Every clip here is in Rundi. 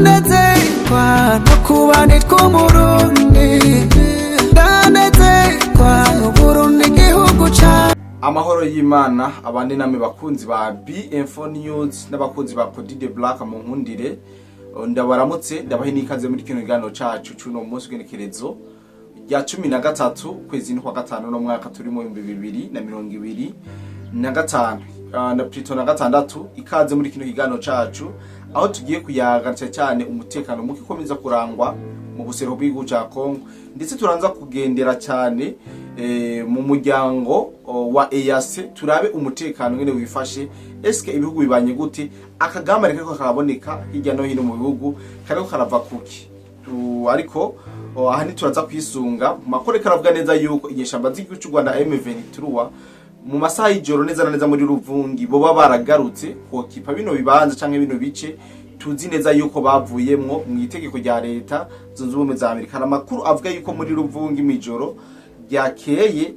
Ndanezerwa no kuba nitwa Umurundi, ndanezerwa n'Uburundi, igihugu canje. Amahoro y'Imana abandi namwe bakunzi ba BM4 News n'abakunzi ba Cody de Black, mu nkundire ndabaramutse, ndabahe n'ikaze muri kino kiganiro cacu c'uno munsi, w'igenekerezo rya 13 ukwezi kwa gatanu no mwaka turimo 2025 na plutôt na gatandatu. Ikaze muri kino kiganiro cacu aho tugiye kuyaga cyane cyane umutekano muke ukomeza kurangwa mu buseruko bw'igihugu ca Congo, ndetse turanza kugendera cyane mu muryango wa EAC, turabe umutekano ngene wifashe. Eske ibihugu bibanye gute? Akagamba kariko karaboneka hirya no hino mu bihugu kariko karava kuki? Ariko aha ntituraza kwisunga mu makuru karavuga neza yuko inyeshamba z'igihugu cy'u Rwanda M23 mu masaha y'ijoro neza na neza muri Ruvungi boba baragarutse kokipa bino bibanza canke bino bice tuzi neza yuko bavuyemwo mu itegeko rya Leta Zunze Ubumwe za Amerika. Hari amakuru avuga yuko muri Ruvungi mw'ijoro ryakeye,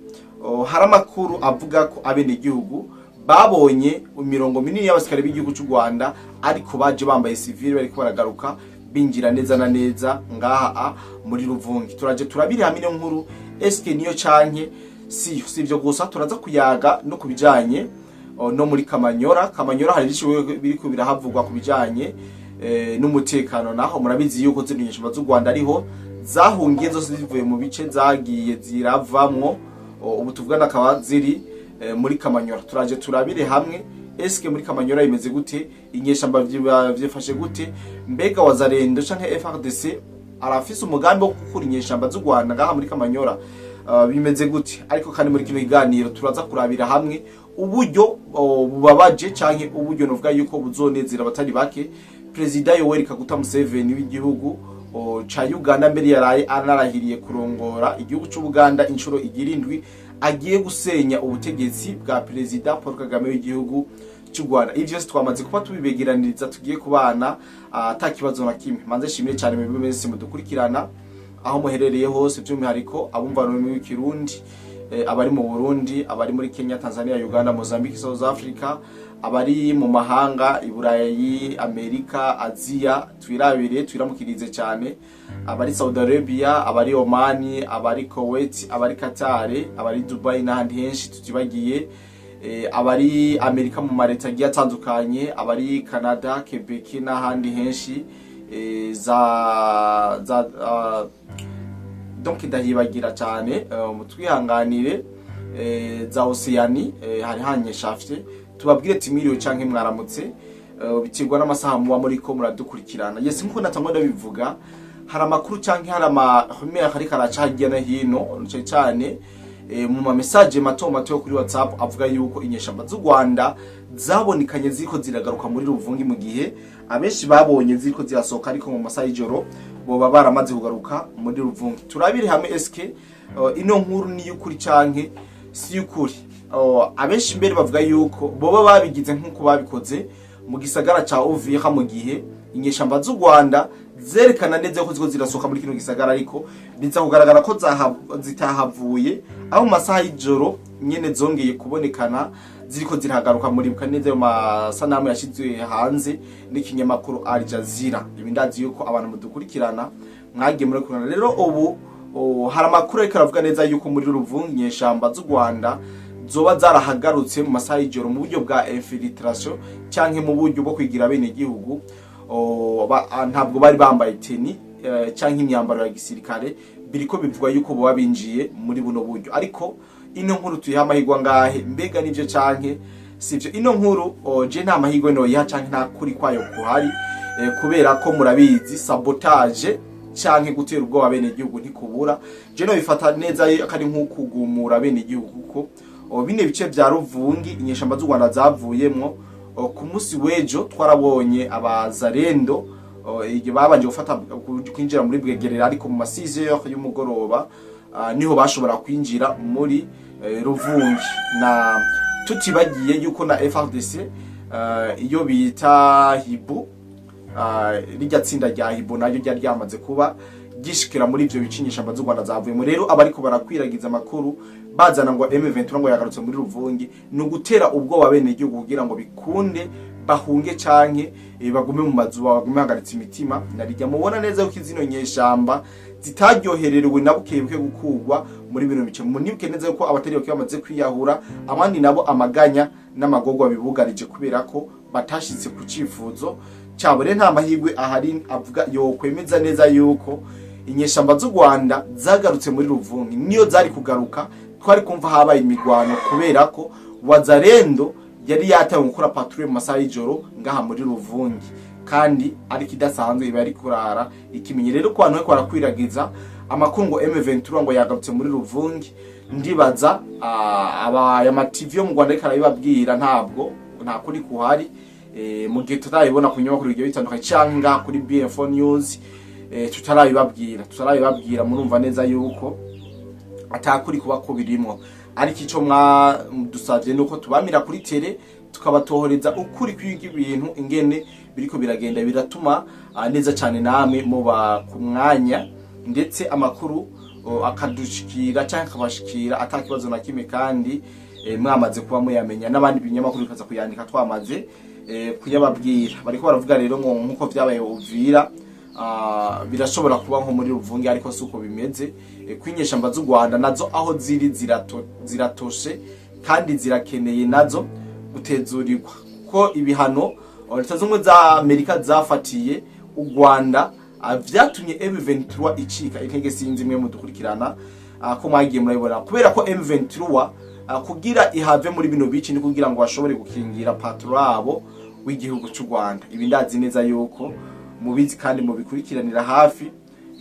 hari amakuru avuga ko abenegihugu babonye imirongo minini y'abasirikare b'igihugu cy'u Rwanda, ariko baje bambaye civil, bariko baragaruka binjira neza na neza ngaha muri Ruvungi. Turaje turabiri hamwe ino nkuru, eske niyo canke si? Si ibyo gusa, turaza kuyaga no kubijanye no muri Kamanyora. Kamanyora hari byinshi biriko birahavugwa ku bijanye n'umutekano. Naho murabizi yuko zino nyeshamba z'u Rwanda ariho zahungiye zose zivuye mu bice zagiye ziravamwo. Ubu tuvugana akaba ziri muri Kamanyora. Turaje turabire hamwe eske muri Kamanyora imeze gute, inyeshamba vyifashe gute, mbega Wazalendo canke FARDC arafise umugambi wo gukura inyeshamba z'u Rwanda ngaha muri Kamanyora, bimeze gute? Ariko kandi muri kino kiganiro turaza kurabira hamwe uburyo bubabaje canke uburyo novuga yuko buzonezera abatari bake. Perezida Yoweri Kaguta Museveni w'igihugu ca Uganda, mbere yaraye anarahiriye kurongora igihugu c'Ubuganda inshuro igira indwi, agiye gusenya ubutegetsi bwa Perezida Paul Kagame w'igihugu cy'u Rwanda. Ivyo vyose twamaze kuba tubibegeraniriza, tugiye kubana ata kibazo na kimwe. Manze shimire cyane mwebwe mwese mudukurikirana aho muherereye hose, by'umwihariko abumva ururimi rw'Ikirundi, abari mu Burundi, abari muri Kenya, Tanzania, Uganda, Mozambique, South Africa, abari mu mahanga, i Burayi, Amerika, Aziya, twirabire twiramukirize cyane abari Saudi Arabia, abari Oman, abari Kuwait, abari Qatar, abari Dubai n'ahandi henshi, tutibagiye abari Amerika mu mareta agiye atandukanye, abari Canada, Quebec n'ahandi henshi, za donc ndahibagira cyane, mutwihanganire, za Oceani, hari hanyeshafye. Tubabwire timiriwe canke mwaramutse, biterwa n'amasaha muba muriko muradukurikirana. Yes, nkuko natangwa ndabivuga, hari amakuru canke hari ama rumeur ariko araca hirya no hino, cane cyane mu ma message mato mato yo kuri WhatsApp, avuga yuko inyeshamba z'u Rwanda zabonekanye ziriko ziragaruka muri Ruvungi, mu gihe abenshi babonye ziriko zirasohoka, ariko mu masaha y'ijoro boba baramaze kugaruka muri Ruvungi. Turabire hamwe eske ino nkuru ni y'ukuri canke si y'ukuri. Abenshi mbere bavuga yuko boba babigize nk'uko babikoze mu gisagara ca Uvira, mu gihe inyeshamba z'u Rwanda zerekana neza ko ziko zirasohoka muri kino gisagara, ariko biza kugaragara ko zitahavuye, aho mu masaha y'ijoro nyene zongeye kubonekana ziriko zirahagaruka. Muribuka neza ayo masanamu yashizwe hanze n'ikinyamakuru Al Jazeera. Ibi ndazi yuko abantu mudukurikirana mwagiye muri kurana. Rero ubu hari amakuru ariko aravuga neza yuko muri Ruvungi inyeshamba z'u Rwanda zoba zarahagarutse mu masaha y'ijoro mu buryo bwa infiltration canke mu buryo bwo kwigira bene igihugu. Ntabwo bari bambaye tenue canke imyambaro ya gisirikare. Biriko bivugwa yuko boba binjiye muri buno buryo, ariko ino nkuru tuyiha amahirwe angahe? Mbega nivyo canke sivyo? Ino nkuru je nta mahirwe noyiha canke nta kuri kwayo kuhari, kubera ko murabizi, sabotage canke gutera ubwoba bene igihugu ntikubura. Je no bifata neza ko ari nk'ukugumura bene igihugu, kuko bine bice vya Ruvungi inyeshamba z'u Rwanda zavuyemwo, ku munsi w'ejo twarabonye abazarendo igihe babanje gufata kwinjira muri Bwegerera, ariko mu ma 6 heures y'umugoroba niho bashobora kwinjira muri Ruvungi. Na tutibagiye yuko na FARDC, iyo bita Hibu, rirya tsinda rya Hibu naryo ryari ryamaze kuba gishikira muri ivyo bice inyeshamba z'u Rwanda zavuyemo. Rero abariko barakwiragiza amakuru bazana ngo M23 ngo yagarutse muri Ruvungi, ni ugutera ubwoba bene igihugu kugira ngo bikunde. Bahunge canke bagume mu mazu, bagume bahagaritse imitima. Narirya mubona neza yuko izino nyeshamba zitaryohererewe na bukebuke gukugwa muri bino bice. Munibuke neza yuko abatari bake bamaze kwiyahura, abandi nabo amaganya n'amagorwa bibugarije kubera ko batashitse ku cifuzo cabo. Rero nta mahirwe ahari avuga yokwemeza neza yuko inyeshamba z'u Rwanda zagarutse muri Ruvungi. Niyo zari kugaruka, twari kumva habaye imigwano, kubera ko Wazalendo yari yatangiye gukora patrouille mu masaha y'ijoro ngaha muri Ruvungi, kandi ariko idasanzwe iba yari kurara ikimenye. Rero ku bantu bariko barakwiragiza amakuru ngo M23 ngo yagarutse muri Ruvungi, ndibaza aba ama TV yo mu Rwanda ariko arabibabwira, ntabwo nta kuri kuhari. Mu gihe tutarabibona ku binyamakuru bigiye bitandukanye canke ngaha kuri BF4 News, tutarabibabwira, murumva neza yuko atakuri kuba ko birimo. Ariko ico mwadusavye nuko tubamira kuri tele, tukabatohoreza ukuri kwiga ibintu ingene biriko biragenda, biratuma neza cyane namwe muba ku mwanya, ndetse amakuru akadushikira cyangwa akabashikira ata kibazo na kimwe, kandi mwamaze kuba muyamenya, n'abandi binyamakuru bikaza kuyandika twamaze kuyababwira. Bariko baravuga rero ngo nkuko vyabaye Uvira, birashobora kuba nko muri Ruvungi, ariko si uko bimeze. Kwinyeshamba z'u Rwanda nazo aho ziri ziratoshe kandi zirakeneye nazo gutezurirwa, kuko ibihano Leta Zunze za Amerika zafatiye u Rwanda vyatumye M23 icika intege. Sinzi imwe mudukurikirana ko mwagiye murabibona, kubera ko M23 kugira ihave muri bino bice ni kugira ngo bashobore gukingira patron wabo w'igihugu cy'u Rwanda. Ibi ndazi neza yuko mubizi kandi mubikurikiranira hafi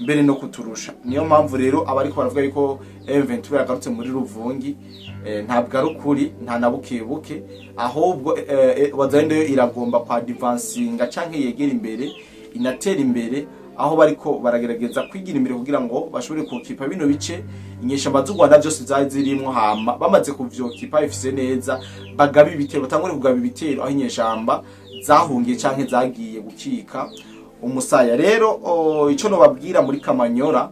mbere no kuturusha. Niyo mpamvu rero abariko baravuga yuko M23 yagarutse muri Ruvungi, ntabwo ari ukuri, nta na bukebuke. Ahubwo Wazalendo yo iragomba kwa advancinga canke yegera imbere, inatera imbere, aho bariko baragerageza kwigira imbere kugira ngo bashobore kukipa bino bice inyeshamba z'u Rwanda byose zari zirimwo. Hama bamaze kuvyokipa ifise neza, bagaba ibitero, batangure kugaba ibitero aho inyeshamba zahungiye canke zagiye gukika umusaya. Rero ico nobabwira muri Kamanyora,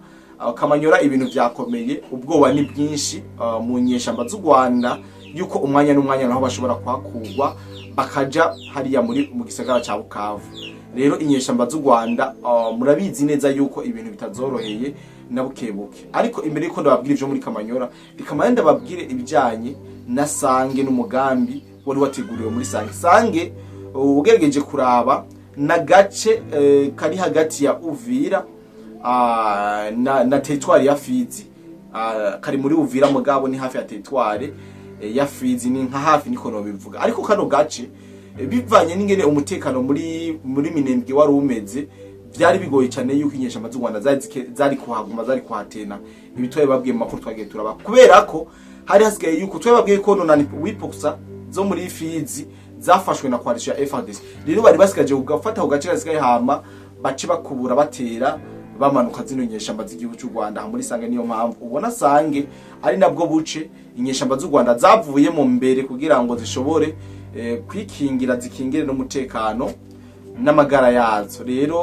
Kamanyora ibintu vyakomeye, ubwoba ni bwinshi mu nyeshamba z'u Rwanda yuko umwanya n'umwanya naho bashobora kuhakurwa bakaja hariya muri mu gisagara ca Bukavu. Rero inyeshamba z'u Rwanda, murabizi neza yuko ibintu bitazoroheye na bukebuke. Ariko imbere yuko ndababwira ivyo muri Kamanyora, reka ndababwire ibijanye na Sange n'umugambi wari wateguriwe muri Sange. Sange ugerageje kuraba na gace kari hagati ya Uvira na territoire ya Fizi. Kari muri Uvira, mugabo ni hafi ya territoire ya Fizi, ni nka hafi niko no bivuga. Ariko kano gace, bivanye n'ingene umutekano muri Minembwe wari umeze, byari bigoye cyane yuko inyeshamba z'u Rwanda zari kuhaguma, zari kuhatena. Ibi twabibabwiye mu makuru twagiye turaba, kubera ko hari hasigaye yuko twababwiye ko 98% zo muri Fizi zafashwe na coalition ya FARDC. Rero bari basigaje kugafata ku gace gasigaye, hama bace bakubura batera bamanuka zino nyeshamba z'igihugu cy'u Rwanda aha muri Sange. Niyo mpamvu ubona Sange ari nabwo buce inyeshamba z'u Rwanda zavuye mu mbere kugira ngo zishobore kwikingira, zikingire n'umutekano n'amagara yazo. Rero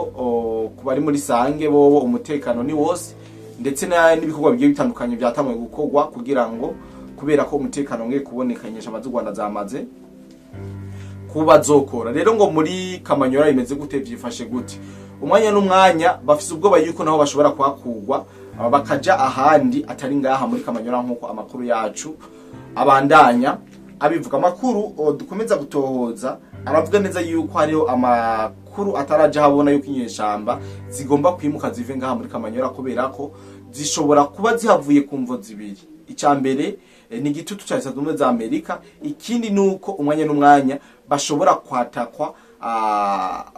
ku bari muri Sange bobo umutekano ni wose, ndetse n'ibikorwa bigiye bitandukanye byatanguye gukorwa kugira ngo, kubera ko umutekano ngiye kuboneka, inyeshamba z'u Rwanda zamaze kuba zokora. Rero ngo muri Kamanyora bimeze gute, vyifashe gute? Umwanya n'umwanya bafise ubwoba yuko naho bashobora kuhakurwa bakaja ahandi atari ngaha muri Kamanyora, nk'uko amakuru yacu abandanya abivuga. Amakuru dukomeza gutohoza aravuga neza yuko hariho amakuru ataraja habona yuko inyeshamba zigomba kwimuka zive ngaha muri Kamanyora, kubera ko zishobora kuba zihavuye ku mvo zibiri. Icya mbere ni igitutu cya Leta Zunze Ubumwe za Amerika. Ikindi ni uko umwanya n'umwanya bashobora kwatakwa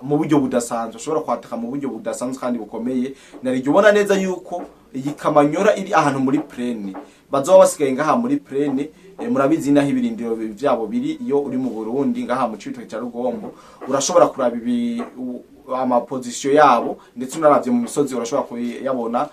mu buryo budasanzwe, bashobora kwataka mu buryo budasanzwe kandi bukomeye. Naryo ubona neza yuko iyi Kamanyora iri ahantu muri plaine, bazoba basigaye ngaha muri plaine. Murabizi naho ibirindiro vyabo biri. Iyo uri mu Burundi ngaha mu Cibitoke ca Rugombo, urashobora kuraba ibi ama position yabo, ndetse unaravye mu misozi urashobora kuyabona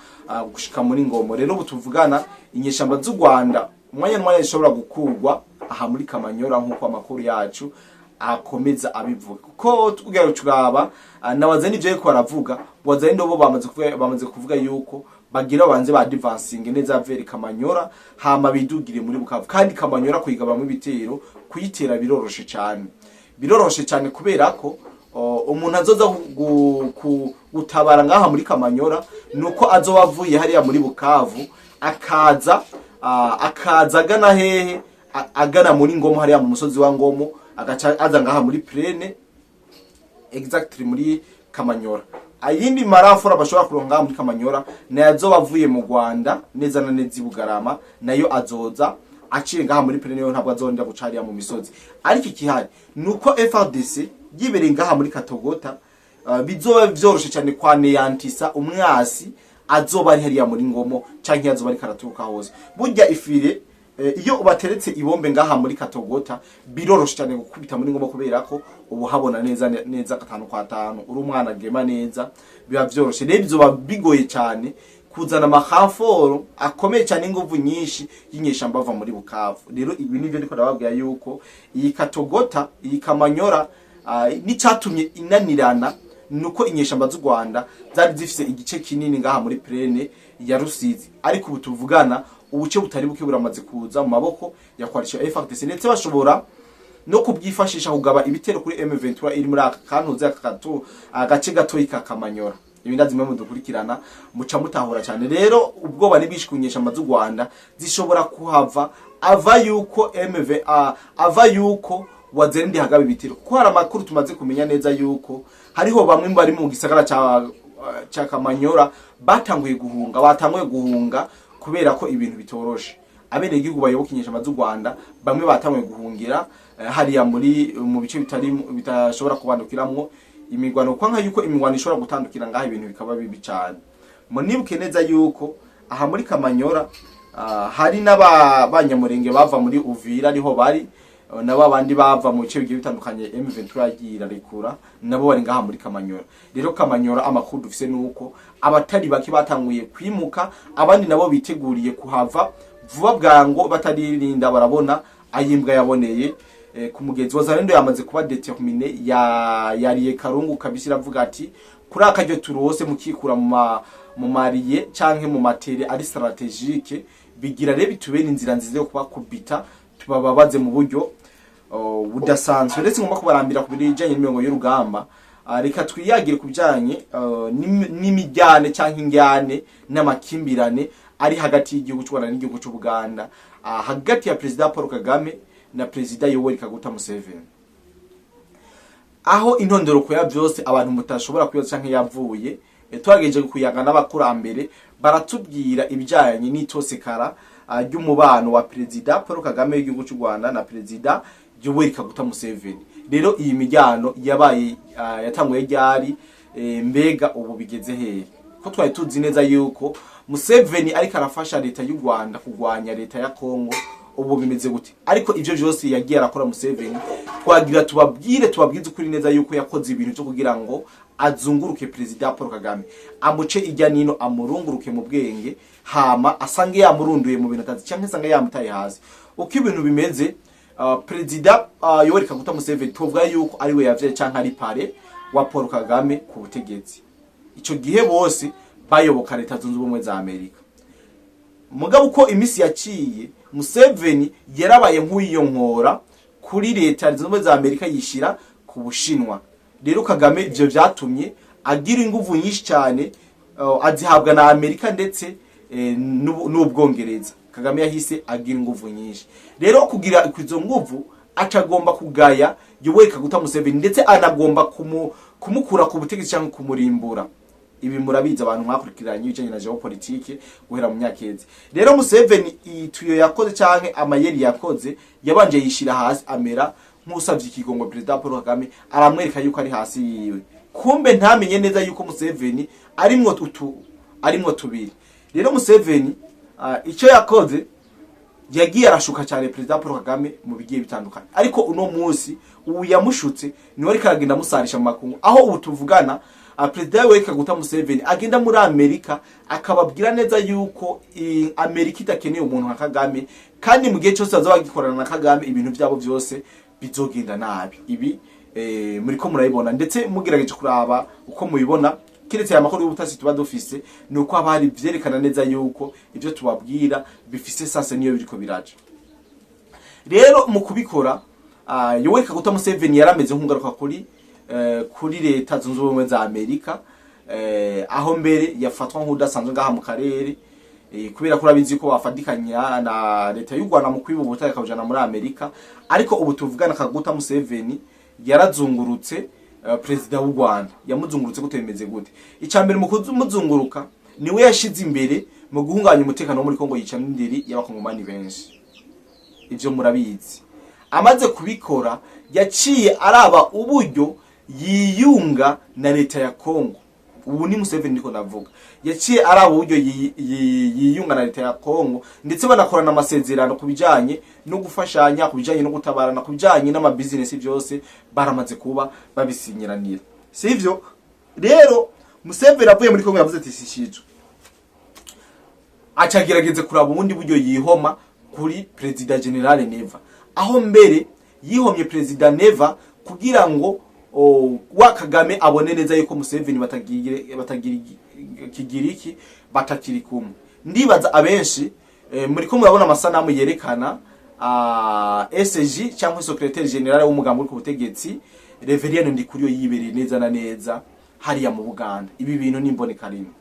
gushika muri Ngomo. Rero ubu tuvugana, inyeshamba z'u Rwanda umwanya n'umwanya zishobora gukurwa aha muri Kamanyora, nk'uko amakuru yacu akomeza abivuga. Kuko tugira turaba nabaze n'ivyo ariko baravuga, Wazalendo bo bamaze kuvuga yuko bagira banze ba advancing neza vers Kamanyora, hama bidugire muri Bukavu. Kandi Kamanyora kuyigabamwo ibitero, kuyitera biroroshe cyane. Biroroshe cyane kubera ko umuntu azoza gutabara ngaha muri Kamanyora nuko azoba avuye hariya muri Bukavu, akaza agana hehe? Agana muri Ngomo, hariya mu musozi wa Ngomo, agaca aza ngaha muri plaine, exactly muri Kamanyora. Ayindi ma renforts bashobora kuronka ngaha muri Kamanyora nayo azoba avuye mu Rwanda, neza na neza i Bugarama, nayo azoza aciye ngaha muri plaine, yo ntabwo azongera guca hariya mu misozi. Ariko ikihari nuko FARDC yibereye ngaha muri Katogota, bizoba vyoroshe cyane kwanéantissa umwasi azoba ari hariya muri Ngomo canke azoba ari karaturuka hose. Burya ifire iyo ubateretse ibombe ngaha muri Katogota, biroroshe cyane gukubita muri Ngomo, kubera ko ubu habona neza neza gatanu kwa tanu, uri umwana agema neza, biba vyoroshe. Rero bizoba bigoye cyane kuzana ama renforts akomeye cyane, inguvu nyinshi y'inyeshamba bava muri Bukavu. Rero ibi nivyo ndiko ndababwira yuko iyi Katogota, iyi Kamanyora, n'icatumye inanirana nuko inyeshamba z'u Rwanda zari zifise igice kinini ngaha muri plaine ya Rusizi. Ariko ubu tuvugana, ubuce butari buke buramaze kuza mu maboko ya coalition FARDC, ndetse bashobora no kubwifashisha kugaba ibitero kuri M23 iri muri aka kantuze aka gato, agace gatoyi ka Kamanyora. Ibi ndazi mwe mudukurikirana muca mutahura cyane. Rero ubwoba ni bwinshi ku nyeshamba z'u Rwanda zishobora kuhava ava yuko MV ava yuko Wazalendo hagaba ibitero, kuko hari amakuru tumaze kumenya neza yuko hariho bamwe bari mu gisagara ca Kamanyora batanguye guhunga kubera ko ibintu bitoroshe. Abenegihugu bayoboka inyeshamba z'u Rwanda bamwe batanguye guhungira hariya muri mu bice bitari bitashobora kubandukiramwo imigwano, kuko nka yuko imigwano ishobora gutandukira ngaha ibintu bikaba bibi cyane. Munibuke neza yuko aha muri Kamanyora hari n'abanyamurenge bava muri Uvira, ariho bari nabo abandi bava mu bice bigiye bitandukanye M23 yagiye irarekura, nabo bari ngaha muri Kamanyora. Rero Kamanyora, amakuru dufise nuko abatari bake batanguye kwimuka, abandi nabo biteguriye kuhava vuba bwango bataririnda barabona ayimbwa yaboneye ku mugenzi. Wazalendo yamaze kuba déterminée, ya yariye karungu kabisa, iravuga ati kuri akaryo turose mukikura mu mariye canke mu matere ari stratégique, bigira rero bitubere inzira nziza yo kubakubita, tubababaze mu buryo budasanzwe. Ndetse ngomba kubarambira ku bijanye n'imirongo y'urugamba. Reka twiyagire ku bijanye n'imijyane canke injyane n'amakimbirane ari hagati y'igihugu cy'u Rwanda n'igihugu cy'u Buganda, hagati ya Perezida Paul Kagame na Perezida Yoweri Kaguta Museveni, aho intondoroko ya byose abantu mutashobora kwibaza canke yavuye. Twagerageje kuyaga n'abakurambere, baratubwira ibijyanye n'itosekara ry'umubano wa Perezida Paul Kagame w'igihugu cy'u Rwanda na Perezida Yoweri Kaguta Museveni. Rero iyi mijyano yabaye, yatanguye ryari? Mbega ubu bigeze hehe, ko twari tuzi neza yuko Museveni ariko arafasha leta y'u Rwanda kurwanya leta ya Kongo? Ubu bimeze gute? Ariko ivyo vyose yagiye arakora Museveni, twagira tubabwire, tubabwize ukuri neza yuko yakoze ibintu byo kugira ngo azunguruke Perezida Paul Kagame, amuce ijya nino, amurunguruke mu bwenge, hama asange yamurunduye mu bintu atazi cyangwa asange yamutaye hasi. Uko ibintu bimeze, Perezida Yoweri Kaguta Museveni tuvuga yuko ari we yavyaye canke ari parrain wa Paul Kagame ku butegetsi. Ico gihe bose bayoboka Leta Zunze Ubumwe za Amerika. Mugabo uko imisi yaciye, Museveni yarabaye nk'uyiyonkora kuri Leta Zunze Ubumwe za Amerika, yishira ku Bushinwa. Rero Kagame ivyo vyatumye agira inguvu nyinshi cyane, azihabwa na Amerika ndetse n'Ubwongereza. Kagame yahise agira inguvu nyinshi. Rero kugira izo nguvu, acagomba kugaya Yoweri Kaguta Museveni, ndetse anagomba kumukura ku butegetsi cyangwa kumurimbura. Ibi murabizi abantu mwakurikiranye ibijanye na géopolitique guhera mu myaka iheze. Rero Museveni ituyo yakoze canke amayeri yakoze, yabanje yishira hasi, amera nk'usavye ikigongo Perezida Paul Kagame, aramwereka yuko ari hasi yiwe. Kumbe ntamenye neza yuko Museveni arimwo utu, arimwo tubiri. Rero Museveni icyo yakoze, yagiye arashuka cyane Perezida Paul Kagame mu bigiye bitandukanye. Ariko uno munsi ubu yamushutse niwe ariko aragenda amusarisha mu makungu, aho ubu tuvugana Perezida Yoweri Kaguta Museveni agenda muri Amerika akababwira neza yuko Amerika idakeneye umuntu nka Kagame, kandi mu gihe cyose bazaba bagikorana na Kagame ibintu byabo byose bizogenda nabi. Ibi muriko murabibona, ndetse mugerageje kuraba uko mubibona, kiretse aya makuru y'ubutasi tuba dufise, ni uko haba hari vyerekana neza yuko ivyo tubabwira bifise sens niyo biriko biraja. Rero mu kubikora, Yoweri Kaguta Museveni yarameze nk'ungaruka kuri leta zunze ubumwe za Amerika, aho mbere yafatwa nk'udasanzwe ngaha mu karere, kubera ko urabizi ko bafadikanya na leta y'u Rwanda mu kwiba ubutare akabujana muri Amerika. Ariko ubu tuvugana Kaguta Museveni yarazungurutse perezida w'u Rwanda. Yamuzungurutse gute? Bimeze gute? Icambere, mu kumuzunguruka, niwe yashize imbere mu guhungabanya umutekano wo muri Kongo, yica n'indiri y'abakongomani benshi. Ivyo murabizi. Amaze kubikora, yaciye araba uburyo yiyunga na leta ya Kongo. Ubu ni Museveni ndiko ndavuga. Yaciye araba uburyo yiyunga na leta ya Kongo, ndetse banakorana amasezerano ku bijanye no gufashanya, ku bijanye no gutabarana, ku bijanye n'amabizinesi. Byose baramaze kuba babisinyiranira, sivyo? Rero Museveni avuye muri Kongo yavuze ati sishijwe, acagerageza kuraba ubundi buryo yihoma kuri perezida General Neva, aho mbere yihomye perezida Neva kugira ngo wa Kagame abone neza yuko Museveni batagira kigiriki, batakiri kumwe. Ndibaza abenshi muri ko murabona amasanamu yerekana SG cyangwa secrétaire général w'umugambi uri ku butegetsi, Reverien Ndikuriyo, yibereye neza na neza hariya mu Buganda. Ibi bintu nimboneka rimwe.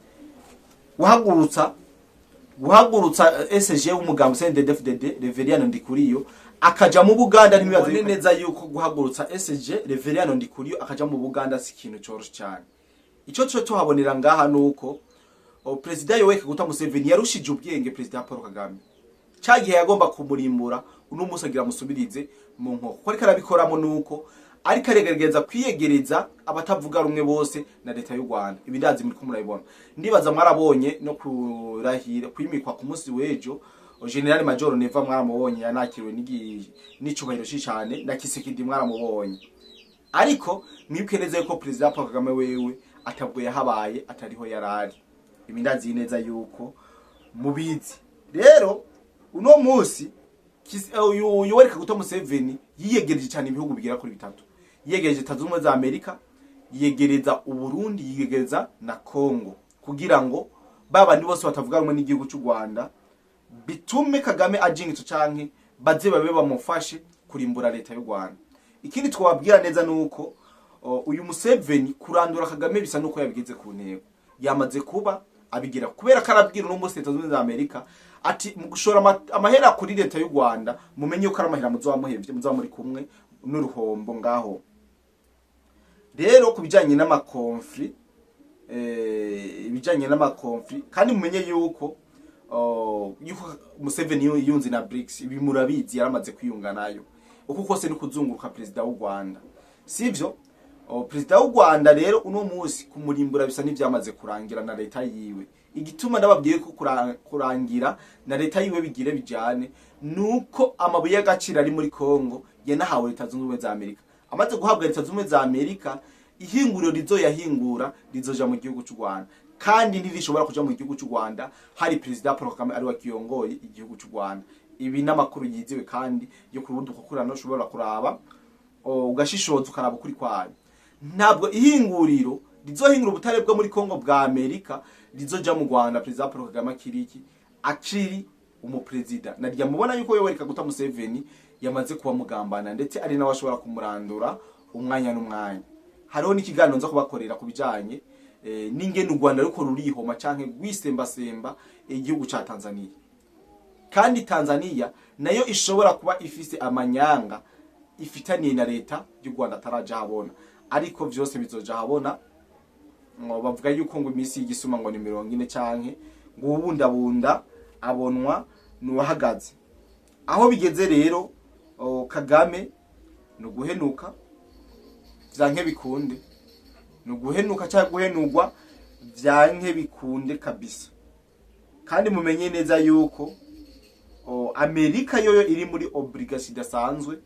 Guhagurutsa SG w'umugambi CNDD-FDD Reverien Ndikuriyo akaja mu Buganda, ntibibaze neza yuko guhagurutsa SG Reverien Ndikuriyo akaja mu Buganda si ikintu coroshe cyane. Ico cyo tuhabonera ngaha nuko perezida Yoweri Kaguta Museveni yarushije ubwenge perezida Paul Kagame. Ca gihe yagomba kumurimbura, uno munsi agira amusubirize mu nkoko. Ko ariko arabikoramo nuko ariko aregerageza kwiyegereza abatavuga rumwe bose na leta y'u Rwanda. Ibi ndazi muri ko murabibona. Ndibaza mwarabonye no kurahira kwimikwa ku munsi w'ejo General Major Neva, mwaramubonye yanakiriwe n'icubahiro cyane, na Kisekedi mwaramubonye. Ariko mwibuke neza yuko perezida Paul Kagame wewe atabwo yahabaye, atariho yarari. Ibi ndazi neza yuko mubizi. Rero uno munsi uyu Yoweri Kaguta Museveni yiyegereje cyane ibihugu bigera kuri bitatu. Yiyegereje Leta Zunze Ubumwe za Amerika, yiyegereza Uburundi, yiyegereza na Congo, kugira ngo babandi bose batavuga rumwe n'igihugu cy'u Rwanda bitume Kagame ajingitse canke baze babe bamufashe kurimbura leta y'u Rwanda. Ikindi twababwira neza nuko uyu Museveni kurandura Kagame bisa nuko yabigize ku ntego, yamaze kuba abigira, kubera ko arabwira uno munsi Leta Zunze Ubumwe za Amerika ati mu gushora amahera kuri leta y'u Rwanda, mumenye yuko ari amahera muzoba muhevye, muzoba muri kumwe n'uruhombo ngaho. Rero ku bijanye n'amaconflits, ibijanye n'amaconflits, kandi mumenye yuko yuko Museveni yunze na BRICS. Ibi murabizi, yaramaze kwiyunga nayo. Uko kose ni kuzunguruka perezida w'u Rwanda, sivyo? Perezida w'u Rwanda rero uno munsi kumurimbura bisa n'ivyamaze kurangira na leta yiwe. Igituma ndababwiye ko kurangira na leta yiwe bigire bijane nuko amabuye y'agaciro ari muri Kongo yanahawe Leta Zunze Ubumwe za Amerika. Amaze guhabwa Leta Zunze Ubumwe za Amerika, ihinguriro rizoyahingura rizoja mu gihugu cy'u Rwanda, kandi ntirishobora kuja mu gihugu cy'u Rwanda hari perezida Paul Kagame ari wakiyongoye igihugu cy'u Rwanda. Ibi n'amakuru yizewe kandi yo ku rubuga kukurana ushobora kuraba, ugashishoza ukaraba ukuri kwayo. Ntabwo ihinguriro rizohingura ubutare bwo muri Kongo bwa Amerika rizoja mu Rwanda perezida Paul Kagame akiri akiri umuperezida. Narya mubona yuko Yoweri Kaguta Museveni yamaze kuba mugambana, ndetse ari nawe ashobora kumurandura umwanya n'umwanya. Hariho n'ikiganiro nza kubakorera ku bijanye n'ingene u Rwanda ruko rurihoma canke rwisembasemba igihugu ca Tanzania, kandi Tanzania nayo ishobora kuba ifise amanyanga ifitaniye na leta y'u Rwanda ataraja habona, ariko vyose bizoja habona. Ngo bavuga yuko ngo iminsi y'igisuma ngo ni 40, canke ngo uwubundabunda abonwa nuwahagaze. Aho bigeze rero, Kagame ni uguhenuka vyanke bikunde, ni uguhenuka cyangwa guhenurwa vyanke bikunde kabisa. Kandi mumenye neza yuko Amerika yoyo iri muri obligation idasanzwe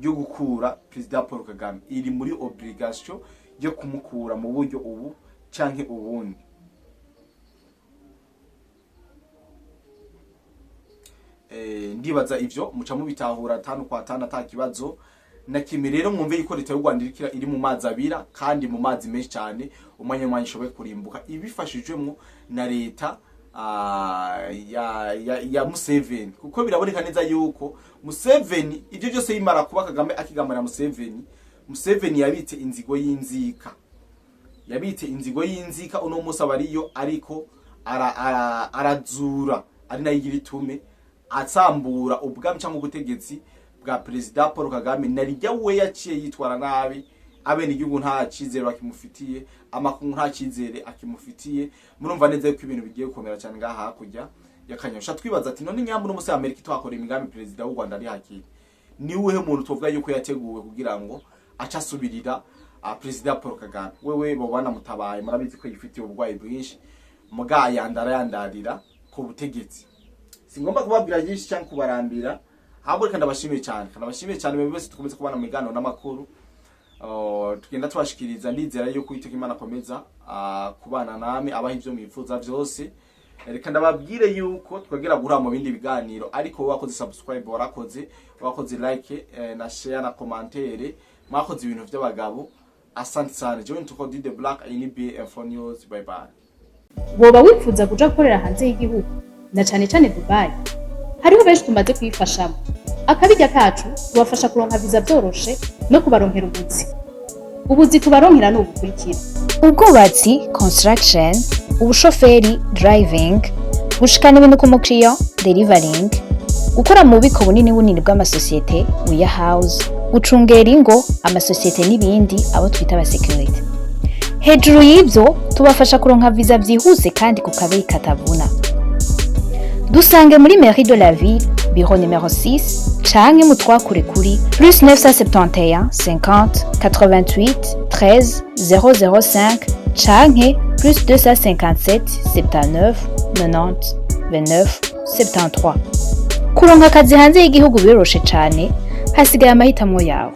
yo gukura perezida Paul Kagame, iri muri obligation yo kumukura mu buryo ubu canke ubundi. Ndibaza ivyo muca mubitahura tanu kwa tanu ata kibazo na kimwe. Rero mwumve yuko leta y'u Rwanda irikira iri mu mazi abira, kandi mu mazi menshi cyane, umwanya mwanya ishoboye kurimbuka ibifashijwemo na leta. ya Museveni, kuko biraboneka neza yuko Museveni ibyo byose bimara kuba, Kagame akigamara Museveni, Museveni yabitse inzigo y'inzika, yabitse inzigo y'inzika. Uno munsi aba ariyo ariko arazura, ari nayo igira itume atsambura ubwami cyangwa ubutegetsi bwa Perezida Paul Kagame. Narijya we yaciye yitwara nabi, abene igihugu nta cyizere bakimufitiye, amakungu nta cyizere akimufitiye. Murumva neza yuko ibintu bigiye gukomera cyane ngaha hakurya ya Kanyosha. Twibaza ati: none nyambo n'umunsi Amerika itwakora imigambi, perezida w'u Rwanda ari hakiri, ni uwuhe muntu tuvuga yuko yateguwe kugira ngo aca asubirira Perezida Paul Kagame? Wewe bo banamutabaye, murabizi ko yifitiye uburwayi bwinshi, muga yandara yandarira ku butegetsi. Singomba kubabwira byinshi cyangwa kubarambira, ahubwo reka ndabashimiye cyane, kandi ndabashimiye cyane mwebwe wese dukomeze kubana mu biganiro n'amakuru tugenda tubashikiriza. Ndizera yuko Uwiteka Imana akomeza kubana namwe, abaha ibyo mwifuza byose. Reka ndababwire yuko twagera guhura mu bindi biganiro, ariko wowe wakoze subscribe warakoze, wakoze like na share na commentaire, mwakoze ibintu by'abagabo. Asante sana. Jewe ntuko D the Black, iyi ni BF News. Bye bye. Woba wifuza kuja gukorera hanze y'igihugu, na cane cane Dubai? Hariho benshi tumaze kuyifashamo. Akabirya kacu, tubafasha kuronka viza vyoroshe no kubaronkera ubuzi. Ubuzi tubaronkera ni ubukurikira: ubwubatsi, construction, ubushoferi, driving, gushikana ibintu ku mukiriya, delivering, gukora mu bubiko bunini bunini bw'amasosiyete, warehouse, gucungera ingo, amasosiyete n'ibindi, abo twita abasekirite. Hejuru y'ibyo, tubafasha kuronka viza byihuse kandi ku kabeyi katavuna. Dusange muri mairie de la ville, bureau numéro 6, canke mutwakure kuri +971 50 88 13 005 canke +257 79 90 29 73. Kuronka akazi hanze y'igihugu biroroshe cane, hasigaye amahitamo yawe.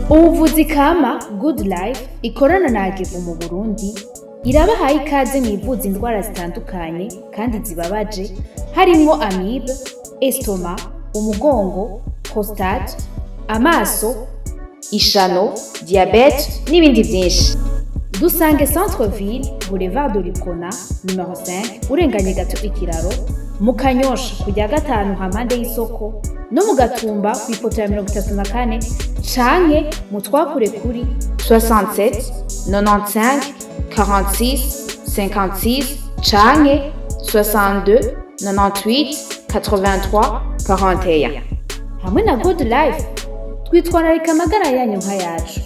Ubuvuzi kama Good Life ikorana na Agevu mu Burundi irabahaye ikaze mu ivuza indwara zitandukanye kandi zibabaje, harimwo amibe, estomac, umugongo, prostate, amaso, ishano, diabète n'ibindi byinshi. Dusange Centre Ville, Boulevard de l'Uprona numéro 5, urenganye gato ikiraro mu Kanyosha, kujya gatanu hampande y'isoko, no mu Gatumba ku ipoto ya 34, canke mutwakure kuri 67 95 46 56 canke 62 98 83 41. Hamwe na Good Life, twitwararika amagara yanyu nk'ayacu.